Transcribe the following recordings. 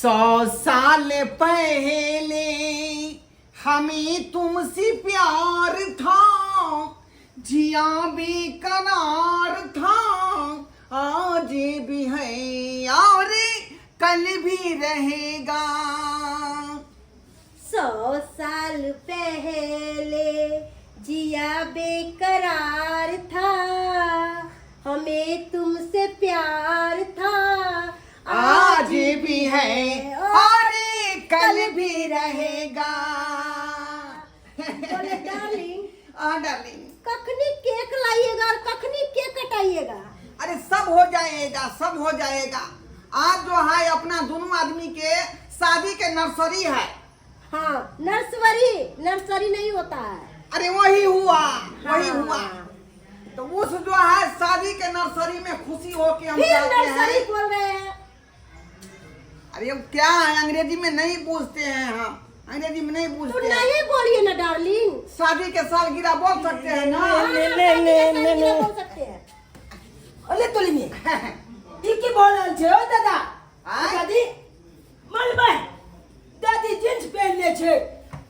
100 साल पहले हमें तुमसे प्यार था, जिया बेकरार था, आज भी है और कल भी रहेगा। 100 साल पहले जिया बेकरार था, हमें तुमसे प्यार था, आज भी है और कल भी रहेगा। बोले डार्लिंग। हाँ डार्लिंग। कखनी केक लाइएगा और कखनी केक कटाइएगा? अरे, सब हो जाएगा, सब हो जाएगा। आज जो है अपना दोनों आदमी के शादी के नर्सरी है। हाँ, नर्सरी, नर्सरी नहीं होता है। अरे, वही हुआ, वही हुआ। तो उस जो है शादी के नर्सरी में खुशी हो के हम फिर जाते नर्सरी हैं। बोल रहे हैं। अरे, अब क्या है, अंग्रेजी में नहीं पूछते हैं हम, अंग्रेजी में नहीं तो पूछते हैं। नहीं बोलिए ना डार्लिंग। शादी के सालगिरह बोल सकते हैं ना? हाँ, ले, शादी ले, के ले, सालगिरह ले। बोल सकते हैं। अरे तोलिनी, ई की बोल रहल छै ओ दादा? आँय? दादी मलबै, दादी जींस पहिरने छै,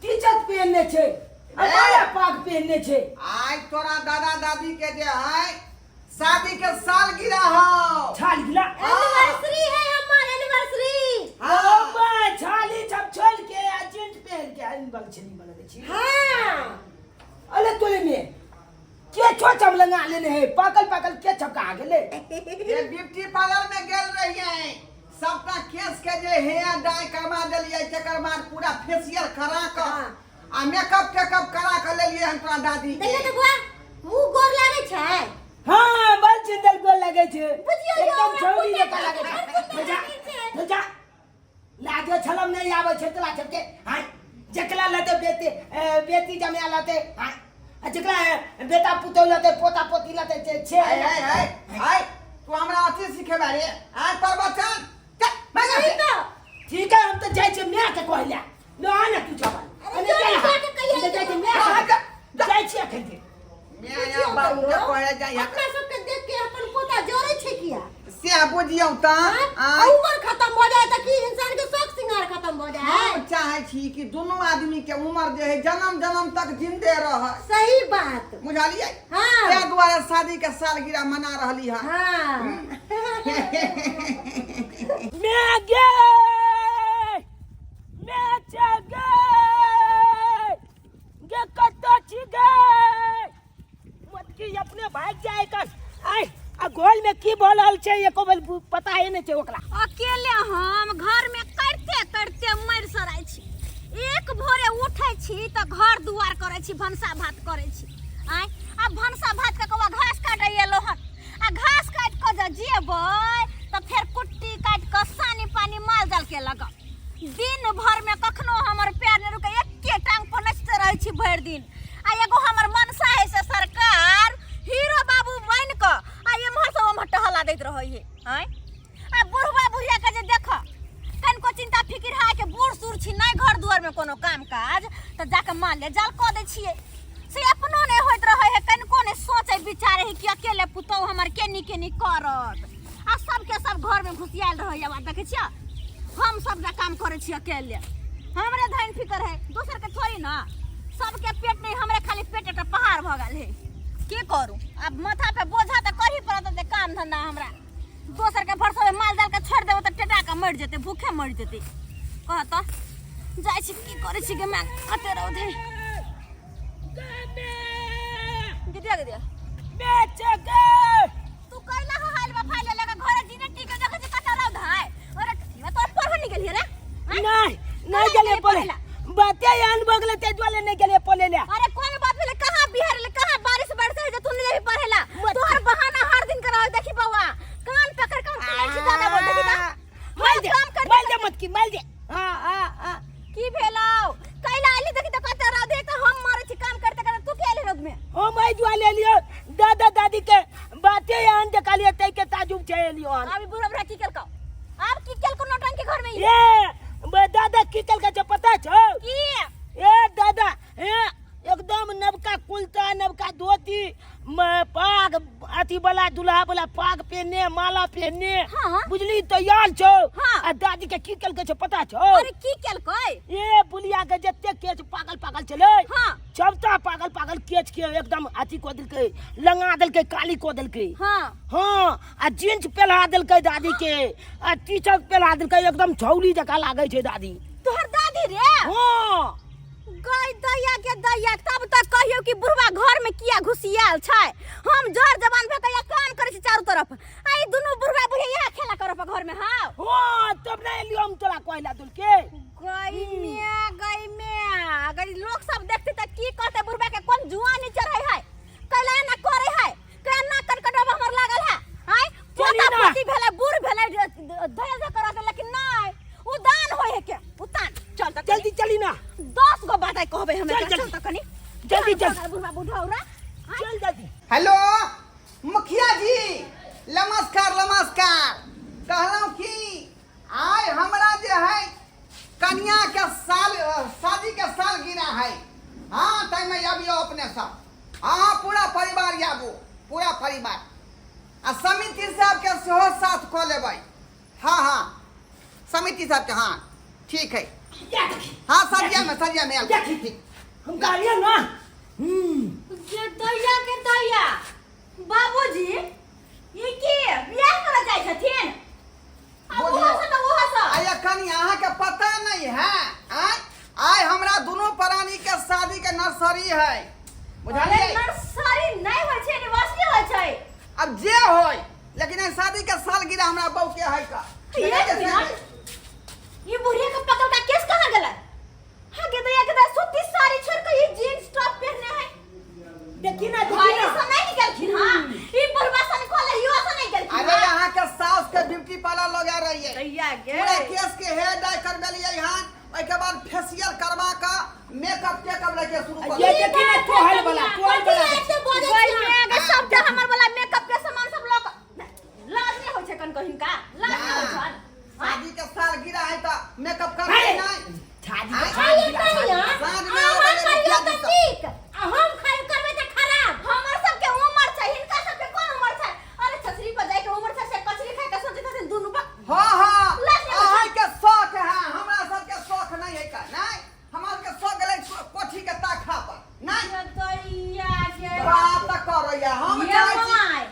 टी शर्ट पहिरने छै आ ए! माला पाग पहिरने छै। आज तोरा दादा दादी के जे है शादी के सालगिरह हो। छाल गिला। एनिवर्सरी है हमार, एनिवर्सरी। ओ बा, छाली सब छोड़ के आ जींस पहिर के आइन बल छनी बनले छी। अरे तोलिनी, के छो चमलंगा लेने है, पागल पागल के छपका गेले? ये ब्यूटी पार्लर में गेल रहिए, सबटा केस के जे हेयर डाई करवा देलिए, तकर बाद पूरा फेशियल करा के आ मेकअप टेकअप करा के लेलिए हम तोरा दादी के। देखिए तो बुआ, मुंह गोर लागे छै। हाँ, बड़ सुंदर गोल लगे छै। बुझियौ यौ, एकदम हमरा छौरी पूजा जकाँ लगे बड़ छै। सुंदर जा, लागै छै। जा, लाजो छलम नहीं आबै छै तोरा सबके। हाँ, जकरा लते बेटी, बेटी जमाया लते, हाँ, आ जकरा बेटा पुतोह लते, पोता पोती लते छै छै। हाय हाय हाय हाय, तू हमरा अथी सिखेबा रे? आय प्रवचन चल भाग सही से। तो। ठीक है, हम तो जाइ छियै माय के कहै लए। न आ ने तू जवान। अरे, जो जाके कहियै। हम तऽ जाइ छियै माय हाँ, के। जा, जा। जाइ छियै एखन के। माय या बाबू के कहै जाइ। अपना सबके देख के अपन पोता जरै छै किया? से बुझियौ तऽ आँय? आँय। उम्र खत्म भऽ जाए तऽ की इंसान के शौक श्रृंगार खत्म भऽ जाए? हम चाहे छी कि दुनू आदमी के उम्र जे है जन्म जन्म तक जिंदे रहे। सही बात। बुझलियै? हाँ। ताहि दुआरे शादी के सालगिरह मना रहली है। मैं गे, मैं गे गे, कतऽ छी गे? मोटकी अपने भागि जाय कर। आइ आ गोल में की भऽ रहल छै, एको बेर पता ही नहि छै ओकरा। अकेले हम घर में करते करते मरि सराय छी। एक भोरे उठै छी तऽ घर दुआर करै छी, भनसा भात करै छी। आँय, आ भनसा भात कऽ कौआ घास काटै एलो हन। आ घास काटि कऽ जँ जेबै तऽ फेर कुट्टी काटि कऽ सानी पानी माल जाल के लगब। दिन भर में कखनो हमर पैर नहि रुकै, एके टांग पर नचिते रहै छी भरि दिन। आ एगो हमर मनसा है से सरकार हीरो बाबू बनि कऽ आ एम्हर से ओम्हर टहला दैत रहै है। आँय, आ बुढ़वा बुढ़िया के जे देख कनिको चिंता फिकिर है के बूढ़ सूढ़ छी, नहि घर दुआर में कोनो काम काज, तऽ जाके माले जाल कऽ दै छियै। से अपनो नहि होइत रहै है, कनिको नहि सोचै विचारै है कि अकेले पुतोहु हमर केनी केनी करत। आ सबके सब घर में घुसियाल रहै। आब देखै छियै, हम सबटा काम करै छी अकेले। हमरे धन फिकर है, दोसर के थोड़ी ना। सबके पेट नहीं, हमरे खाली पेट एकटा पहाड़ भऽ गेल है। की करू आब, माथा पे बोझा तऽ करही पड़त जे काम धंधा हमरा। दोसर के भरोसा में माल जाल के छोड़ देबो तऽ टेटा के मरि जेतै, भूखे मरि जेतै। कह तऽ जाइ छी, की करै छी गे माय, कते रौद है। गिदिया गिदिया। बेच गे। तू कैला हो हाल बा फाइल लगा घरे जीने टीके देखै छी कते रौद है। अरे तोर पढ़ नहीं गेलियै रे? आँय? नहीं, नहीं कहाँ गेलियै गेलियै पढ़े। पढ़े? बाते एहन भऽ गेलै, ताहि दुआरे नहि गेलियै पढ़े लए। अरे, कोन बात भेलै? कहाँ बिहार ले, कहाँ बारिश बरसे है जे तू नहीं जेबही पढ़े ला? तोहर बहाना हर दिन करावे। देखी बौआ, कान पकड़ के हम सुनै छी दादा बोल, देखी ता। मार दे। काम करते। मार दे मत की, मार दे। हाँ हाँ हाँ। की भेलौ? कैला आइली? देखी त कते रौद है, त हम मारै छी काम करते करते, तू के आइली रौद में? हम एहि दुआरे एलियो, दादा दादी के बाते एहन देखलियै, ताहि के ताजुब छै एलियो हन। अभी बुढ़ा बुढ़ा की केलकौ? आब की केलकौ नौटंकी घर में ई? ए दादा की केलकै छै पता छौ? की? ए दादा, ए एकदम नवका कुलता, नवका धोती, पाग अथी। अथी वाला दुल्हा वाला पाग पहने माला पहने। हाँ। बुझली तैयार छौ। हाँ। आ दादी के की केलकै छौ पता छौ? अरे की केलकै? ए बुलिया के जते केच पागल पागल छलै। हाँ। सबटा पागल पागल केच के एकदम अथी कऽ देलकै, लंगा देलकै, काली कऽ देलकै। हाँ। हाँ, आ जींस पहना देलकै दादी के, आ टी शर्ट पहना देलकै, एकदम छौली जकाँ लागै छै दादी। तोहर दादी रे? हाँ। गई दैया के दैया, तब तक कहियो कि बुढ़वा घर में किया घुसियाल छै। हम जर जवान भऽ के काम करै छी चारू तरफ, आ ई दुनू बुढ़वा बुढ़िया यहाँ खेला करब घर में। हाँ। हाँ, तब नहीं एलियो हम तोरा कहला दुल के। गई मिया, गई मिया, अगर ई लोग सब देखते त की कहते, बुढ़वा के कोन जुआनी चढ़ै है, कैला ना करे है, कैला ना कटकटवा हमर लागल है। आय चली पोता ना। पोती भेलै, बूढ़ भेलै, धैर्य धर करत, लेकिन नहीं उदान होय है के उतान। चल त जल्दी चली ना। 10 गो बात कहबे हम चल, एकरा, जल्दी। चल त कनी जल्दी, चल। बुढ़वा बुढ़ौरा। चल जल्दी। हेलो मुखिया जी, नमस्कार नमस्कार। कहलहुँ कि आइ हमरा जे है कन्या के साल शादी के साल गिरा है। हाँ, ताहिमे अबियौ अपने सब। हाँ, पूरा परिवार आबू, पूरा परिवार। आ समिति साहब के सेहो साथ कऽ लेबै। हाँ हाँ, समिति साहब के। हाँ ठीक है। हाँ, सरिया में, सरिया में आयल। ठीक। हम कहलियै ना। जे दैया के दैया, बाबूजी ई की बियाह करऽ जाइ छथिन? आ बोलियौ। ओहो से तऽ ओहो से। आइ एखन अहाँके पता नहीं है। आय आइ हमरा दुनू प्राणी के शादी के नर्सरी है, बुझलियै? अरे नर्सरी नहीं होइ छै, एनिवर्सरी होइ छै। अब जे होय, लेकिन एहि शादी के सालगिरह हमरा बहू के है का। एक मिनट, ये बुढ़िया के पकड़ का केस कहाँ गेलै? हाँ के दैया के दैया, सूती साड़ी छोड़ के ये जीन्स टॉप पहनने है। देखी ना, भाई देखी ना। ऐसा नहीं गेलखिन। हाँ, ई बुढ़वा सन खोले यो ऐसा नहीं गेलखिन। अरे यहाँ के सास के ब्यूटी पार्लर लगा रही है। दैया के पूरा केस के हेयर डाई करबेलियै हन, ओहिके बाद फेशियल करवा के मेकअप टेकअप लेके शुरू कर ये देखी ना, तोहर वाला, तोहर वाला। गई में आगे सब जे हमर वाला मेकअप के सामान सब लग लाज नहीं होइ छै कन कहिन का लाज नहीं होइ छन। शादी के सालगिरह है त मेकअप करबै अरे! नहीं? छादी के आय। छादी कहिया साँझ में अहाँ आबै कहियो मुखिया तऽ जी सब। नीक, आ हम खाइ करबै तऽ खराब। हमर सबके उमर छै, हिनका सबके कोन उमर छै? अरे छछरी पर जाय के उमर छै, से कचरी खाय के सोचैत हथिन दुनू बक। हाँ हाँ, लाज नहीं होइ छै। अहाँ के शौक है, हमरा सबके शौक नहीं है का। नहीं, हमरा सबके शौक गेलै कोठी के ताखा पर। नहीं दैया के बात तऽ करैया हम ये चाहै छी। माय,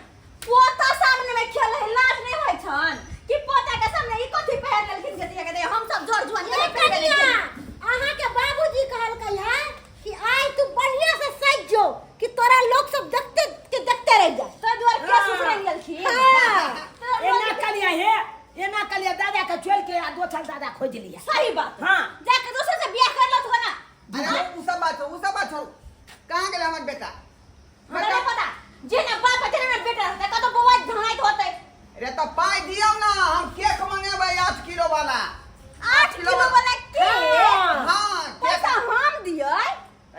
पोता सामने में खेल है, लाज नहीं होइ छन कि पोता के सामने ई कथी पहिर लेलखिन के दैया के दैया, हम सब जोर जुआन ए के पहिर कनिया, लेलखिन। अहाँ के बाबूजी कहलकै है कि आइ तू बढ़िया से सज जो कि तोरा लोग सब देखते के देखते रह जाए। तो दुआर केस उसरैल लेलखिन। हाँ। एना कलिया हे, एना कलिया दादा के छोड़ के आ दोसर दादा खोज लिया। सही बात। हाँ। जाके दोसर से बियाह कर लत हो ना। अरे उ सब बात छोड़ू, उ सब बात छोड़ू। कहाँ गेलै हमर बेटा? हमरा नहीं पता, जे ना बाप है ना बेटा रहता, कतो बौआ धनाइत होतै। रे तो पाई दियौ ना, हम केक मंगेबै 8 किलो वाला। 8 किलो वाला केक? हाँ, केक। पैसा हम दियै?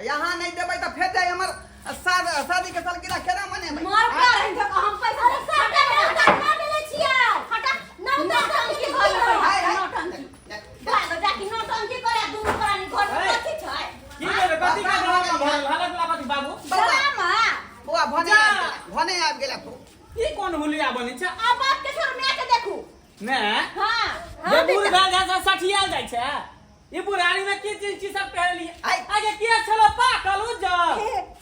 यहाँ नहीं देबै तऽ फेर जाय हमर शादी के सालगिरह केना मनेबै? मर का रही तो हम पैसा अरे सबटा नौता खा लेले छियै। हटा। नौता नौटंकी सब घर में हाय, हाय। नौटंकी। भागो जाके नौटंकी करे दुनू प्राणी घर में कथी छै? की भेलै? कथी के ड्रामा भरल? हलक वाला कथी बाबू? ड्रामा? बौआ भने जा। आबि गेला, भने आबि गेला तू। ई कोन हुलिया बनै छै? आ बाप के छोड़ माय के देखू। ने? हाँ। जे बूढ़ भए जाइ छै सठियाल जाइ छै। ई बुढ़ारी में की चीज की सब पहनलियै? आइ। आगे किया छलो पाकल उज्जर?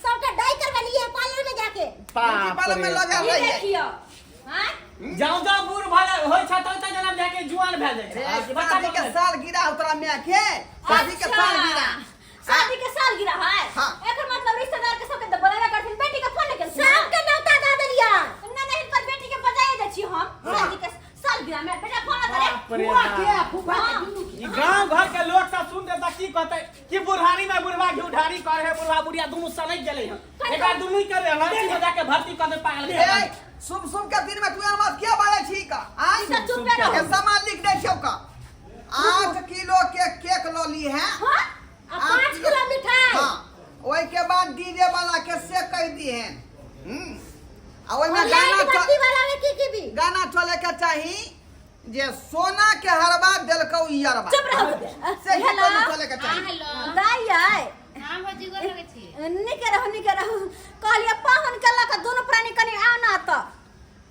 सबटा डाई करवेलियै पार्लर में जाके। ब्यूटी पार्लर में लगा ई रही है। देखियौ। हाँ? जाउ जाउ बूढ़ भए होइ छै तब तक जनम जाके जुआन भए जाइ रे, छै। बच्चा शादी के बनै। सालगिरह उतरा माय के, शादी के अच्छा। सालगिरह। शादी के सालगिरह है। हाँ। एकर मतलब रिश्तेदार के सबके तऽ बोलेबे करथिन, बेटी के फोन नहि केलखिन। सबके नौता दऽ देलियै। नहि नहि, हिनकर बेटी के बजाए दै छी हम शादी के सालगिरह में। बेटा फोन करे। बाप रे फुआ बाप। के, फूफा के हाँ। दुनू के। ई गांव घर के लोग सब सुन दे त की कहते कि बुढ़ारी में बुढ़वा घिउढारी करे है, बुढ़वा बुढ़िया दुनू सनक गेलै हन। एकरा दुनू के रांची में जाके भर्ती कर दे पागल। ए, शुभ शुभ के दिन में तू एहन बात किया बाजै छी का? आइ सब चुप रहो। ए, सामान लिख दै छियौ का। 8 किलो के केक लऽ ली है। हाँ? आ 5 किलो मिठाई। हाँ, ओहि के बाद डीजे वाला के से कह दी है। आ ओहिमे और गाना लाइट बत्ती वाला में की की भी? गाना चले के चाही जे सोना के हरबा देलकौ ई अरबा। चुप रहो। से ही हेलो। कोनो चले के चाही। दाई आय। हाँ भौजी, गोर लगै छी। नीके रहू, नीके रहू। कहलिए पाहुन के लऽ कऽ दुनू प्राणी कनि आउ ना तऽ।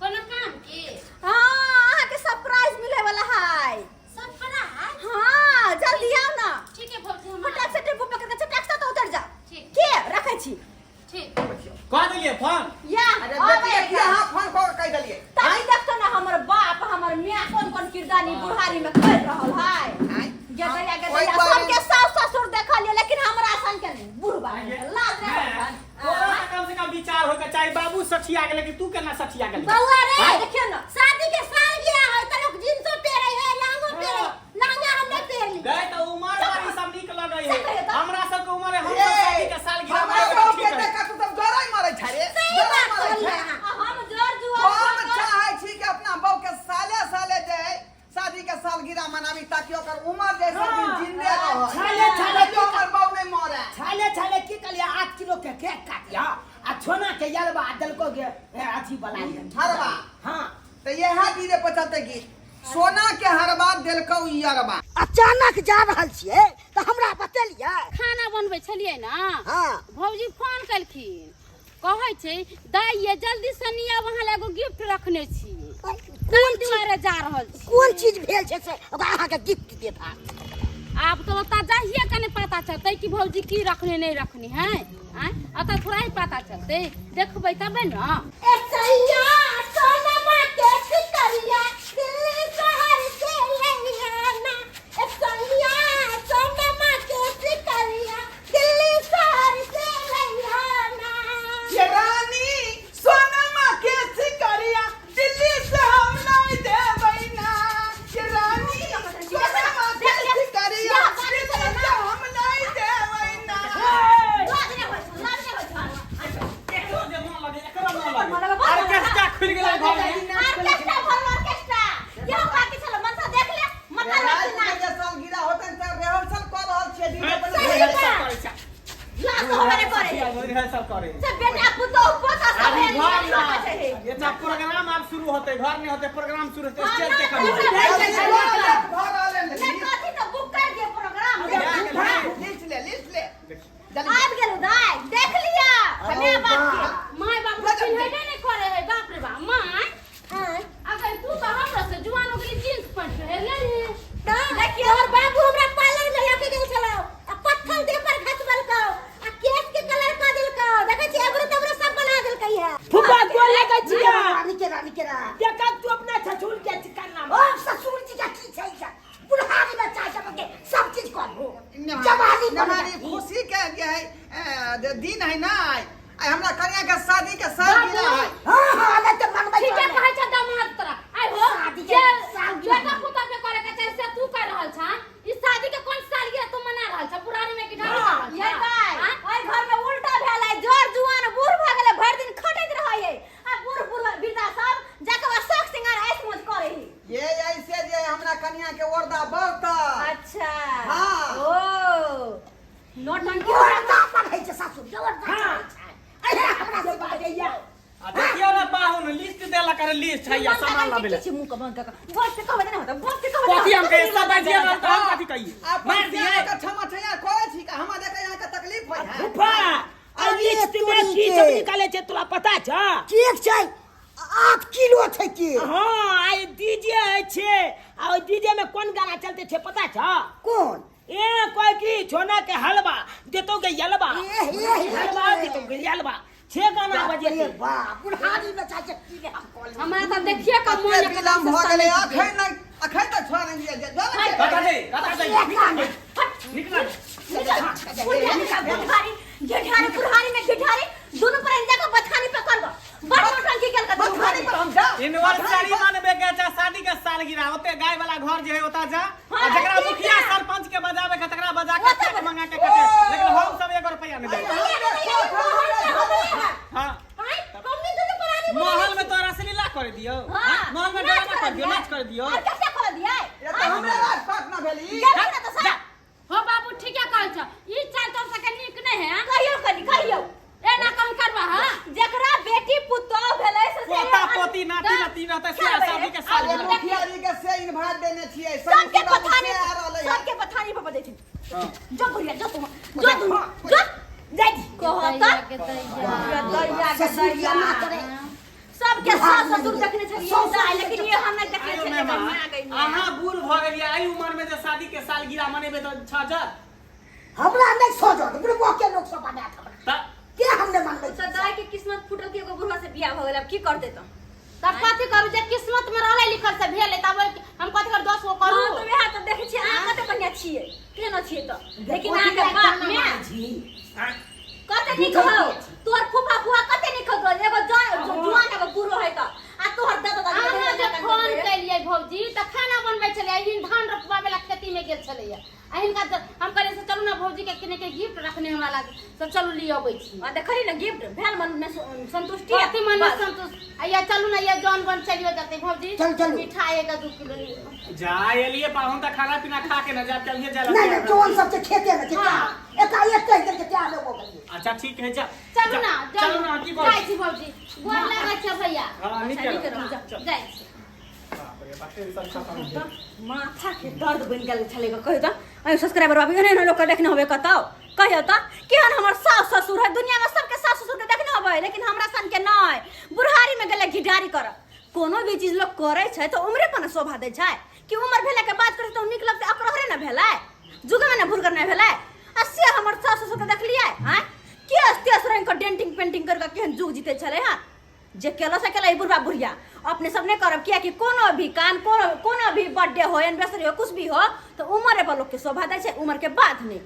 कोनो काम के? हाँ, अहाँके सरप्राइज मिले वाला है। सरप्राइज? हाँ, जल्दी आउ ना। ठीक है भौजी, हम फटाक से टेम्पू पकड़ के चटाक से तो उतर जा। ठीक। के रखै छी। ठीक। कह देलिए फोन। या अरे आबै बेटी है। के अहाँ फोन कऽ के कहि देलियै? तभी देखतो ना हमर बाप हमर माय कोन कोन किरदानी बुढ़ारी में कर रहल है। आँय? गेदैया ओहि गेदैया दुआरे- सबके सास ससुर देखलिए, लेकिन हमरा सन के नहीं बुढ़बा लाज नहीं होइत हन। तोरा तऽ कम से कम विचार होइके चाही, बाबू सठिया गेलै कि तू केना सठिया गेली? बौआ रे, हाँ, देखियौ ना। शादी के सालगिरह है त लोग जींसो पहिरे है, लहंगो पहिरे, लहंगा हम नहीं पहिरली। गए तऽ उमर वाली सब नीक लगै से कहियौ है। तऽ। हमरा सबके उमर है, हम ए, सब शादी के सालगिरह हमरा मनाबै बाप के ठीक है। देख कऽ तू सब डरै मरै छै रे। सही डरै बात मरै कहलियै छै। अहाँ। आ हम जोर जुआर हम कऽ कऽ- चाहै छी कि अपना बहू के साले साले जे है शादी के सालगिरह मनाबी, ताकि ओकर उमर जे सब दिन जिंदे रहे। छाले छाले कहियो हमर बहू नहीं मरे। छाले छाले की कहलियै, 8 किलो के केक काटिया आ छोना के यलबा आ देलको के अथी बला ये। हरबा। हाँ। तऽ इएह डीजे पर चलते गीत, सोना के हरबा देलकौ ई अरबा। अचानक जा रहल छियै तऽ हमरा बतेलियै? खाना बनबै छलियै ना। हाँ। भौजी फोन केलखिन, कहै छै दाइ ये जल्दी से निया, वहाँ लए एगो गिफ्ट रखने छी। कोन ताहि दुआरे जा रहल छी। कोन चीज भेल छै से ओकरा अहाँके गिफ्ट देता? आब तऽ ओतऽ जाइए के नहि पता चलतै कि भौजी की रखने नहीं रखने है। आँय, ओतऽ थोड़ा ही पता चलतै, देखबै तबे ने। ए सैया सोनमा के सिकरिया दिल्ली शहर से लैयाना, ए सैया सोनमा के सिकरिया दिल्ली शहर से लैयाना। ये रानी सोनमा के सिकरिया दिल्ली से हम नहीं देबै ना। ये रानी सोनमा के सिकरिया दिल्ली से हम नहीं देबै ना। लाज नहि होइ छौ, लाज नहि होइ छौ। एकरो जे मन लगे, एकरो मन लगे। मन लगे, बहुत ऑर्केस्ट्रा खुलि गेलै घर में। ऑर्केस्ट्रा भरल ऑर्केस्ट्रा। यहो बाकी छलो मनसा देख ले, मत राति के जे सालगिरह होतै तऽ रिहर्सल कऽ रहल छियै डीजे पर। सही रिहर्सल बात। करै छै। लाज तऽ होबे नहि करै है। रिहर्सल करै है। से बेटा पुतोहु पोता सब अभी भेल घर छोटा ना छै हे। ये प्रोग्राम आब शुरू होते, घर नहीं होते, प्रोग्राम शुरू होते, हाँ, स्टेज ना, के ना, कमी। ना, भऽ रहल है। नहि कथी तऽ बुक कर दियौ प्रोग्राम। लिस्ट ले, लिस्ट ले जल्दी। आबि गेलौ दाइ, देख लिअ माय बाप के। माय बाप के चिन्हैबे नहि करे है। बाप रे बाप, माय। आँय? अगर तू तऽ हमरा से जुआन हो गेली, जींस पैंट पहिरले रही। तऽ देखियौ हमर बाबू हमरा पार्लर में लऽ के गेल छलौ आ पत्थल देह पर घसबलकौ आ केश के कलर कऽ देलकौ, देखै छी एबरो तेबरो सब बना देलकै है। फुफा गोर लगै छियै। रानी के रानी के रा। देखा तू अपना छछुल के चिकन नाम। ओ ससुर जी का की छै ई सब? बुढ़ारी में चाय सब के सब चीज कर हो जवानी पर हमारी खुशी के जे है दिन है ना, आइ आइ हमरा कन्या के शादी के सालगिरह है। हां हां, नहि तऽ मनबै। ठीके कहै छै दामाद तोरा। आइ हो शादी के जे सालगिरह। बेटा पुतोह के करे के छै से तू कर रहल छा, ई शादी के कोन सालगिरह तू मना रहल छा? बुढ़ारी में गिठारी कर रहल ये छा? दाइ, आँय? ओहि घर में उल्टा भेल है, जर जुआन बूढ़ भऽ गेलै, भरि दिन खटैत रहै है आ बूढ़ बूढ़ वृद्धा सब जाके वहाँ शौख सिंगार ऐश मौज करै है। ये ऐसे जे हमरा कन्या के वर्दा बढ़ता। अच्छा। हाँ। ओ नौटंकी। जोरदार पढ़ै छै सासुर, जोरदार पढ़ै छै। अरे हमरा से बाजैया। आ देखियौ ने पाहुन, लिस्ट देलक अरे, लिस्ट है या सामान लाबे ले। मुंह के बंद कऽ कऽ बोल से कहबै नहि होतै, बोल से कहबै। कथी हम कहिए? सब बाजिए रहल तऽ हम कथी कहिए? अपन मार दिए। के क्षमा छैया कहै छी कि हमरा देखे यहाँ के तकलीफ होइ है। फुफा, आ अरे लिस्ट में तोरी की के। सब निकाले छै तोरा पता छ? केक छै, 8 किलो छै केक। हाँ, आइ डीजे होइ छै आ ओहि डीजे में कोन गाना चलते छै पता छ? कोन? ए कोई की छोना के हलवा देतो के यलवा। ए, ए, ए, हलवा ए। देतो के यलवा छे गाना बाप रे बजेते। बाप, बुढ़ारी में चाहे की रे हम कॉल। हमरा तऽ देखिए कऽ मन कते विलम्ब भऽ गेलै, अखन नहि, अखन तऽ छोड़ नहि दिअ जे जो ने। कतऽ छै, कतऽ छै? निकल। बुढ़ारी गिठारी, बुढ़ारी में गिठारी दुनू पर जाके बथानी पे करबो, बड़ नौटंकी केलकै दुनू। बथानी पर हम जा। एनिवर्सरी मनबे के छै, शादी के सालगिरह, ओते गाय वाला घर जे है ओता जा आ जकरा ठीक मुखिया छै। सरपंच के बजाबे के तकरा बजा के ओतऽ चेक मंगा के कटे, लेकिन हम सब 1 रुपया नहीं देबै। हाँ। हमनी दुनू प्राणी। महल में तोरा रसलीला कर दियो। हाँ, महल में नाच ड्रामा कर दियो, दियै। नाच कर दियो। ऑर्केस्ट्रा खोल दियै। ये तऽ हमरे राजपाट ना भेली। गेलखिन ने तऽ सब। हो बाबू, ठीके कहै छ, ई चाल तोर सबके नीक नहि है। कहियौ कनि, कहियौ। एना कहूँ करबा? हाँ, जेकरा बेटी पुतोह भेलै से पोता पोती नाती नाती रहते से शादी के अरे सालगिरह। मुखिया जी के से इन्भाइट देने छियै। सबके समीक्षा बाबू बथानी से आ रहलै है। सबके बथानी पर बजै छै। जो बुढ़िया, जो तू, जो तू, जो जाइ। कहता के दैया। ससुर दैया ना करे। सबके सास ससुर देखने छलियै ससुर दाइ लेकिन ये हम नहि देखने आयो छलियै मेहमान, कन्या गई में। अहाँ बूढ़ भऽ गेलियै एहि उमर में जे शादी के सालगिरह मनेबै तऽ छजत हमरा नहि सोचत बुढ़बो के लोक सब बनायत हमरा तऽ के हम नहि मानबै तऽ दाइ के किस्मत फूटल के एगो बुढ़वा से बियाह भऽ गेल आब की करतै तऽ तब कथी करू जे किस्मत में रहलै लिखल से भेलै तब हम कथी करू 10 गो करू हाँ तऽ वएह तऽ देखै छियै अहाँ कते बढ़िआँ छियै केहन छियै तऽ लेकिन अहाँके बाप में कते नीक हौ तोहर फूफा फुआ कते नीक हौ एगो जुआन एगो बूढ़ो है तऽ आ तोहर दादा दादी अहाँ जे फोन केलियै भौजी तऽ खाना बनबै छलियै एहिन धान रोपबाबै ला खेती में गेल छलैया आ हिनका हम कहलियै से चलू ने भौजी के किने के गिफ्ट रखने हमरा लाग से चलू लिअ अबै छी आ देखली ने गिफ्ट भेल मन में संतुष्टि कथी मन में बस। संतुष्ट आइया चलू ने ये जौन बन चलियो जते भौजी चल, चलू। मिठाई एक दू किलो लिअ जा एलिए पाहुन तऽ खाना पीना खा के न जा चलिए जा नहीं नहीं जौन सब के खेते में के क्या एकाएक कहि देलकै क्या लेबो गेलियै अच्छा ठीक है जा चलू ना चलू ना की जाइ छी भौजी गोर लागै छै भैया हां अच्छा, निकल नीक रहू, जा। जाइ छी बाप रे बाप टेंशन खत्म भेल। माथा के दर्द बनि गेल छलै कहियो तऽ अरे सब्सक्राइबर बाबू एहन एहन लोकके देखने होबै कतौ कहियो तऽ केहन हमर सास ससुर है दुनियामे सबके सास ससुरके देखने होबै लेकिन हमरा सनके नहि बुढ़ारीमे गेलै घिढारी करऽ कोनो भी चीज लोक करै छै तऽ उम्रे पर ने शोभा दै छै कि उम्र भेलाके बाद करै छै तऽ ओ नीक लगतै अकरहरे ने भेलै जुगमे ने भुरगर नहि भेलै आ से हमर सास ससुरके देखलियै आँय केस तेस रंग के डेंटिंग पेंटिंग करि कऽ केहन जुग जीतै छलै हँ जे केलो से केलो ई बुढ़बा बुढ़िया अपने सब नहीं करब कियाकि कोनो भी काम कोनो कोनो भी बर्थडे हो एनिवर्सरी हो कुछ भी हो तो उम्र पर लोग के शोभा दै छै उम्र के बाद नहीं।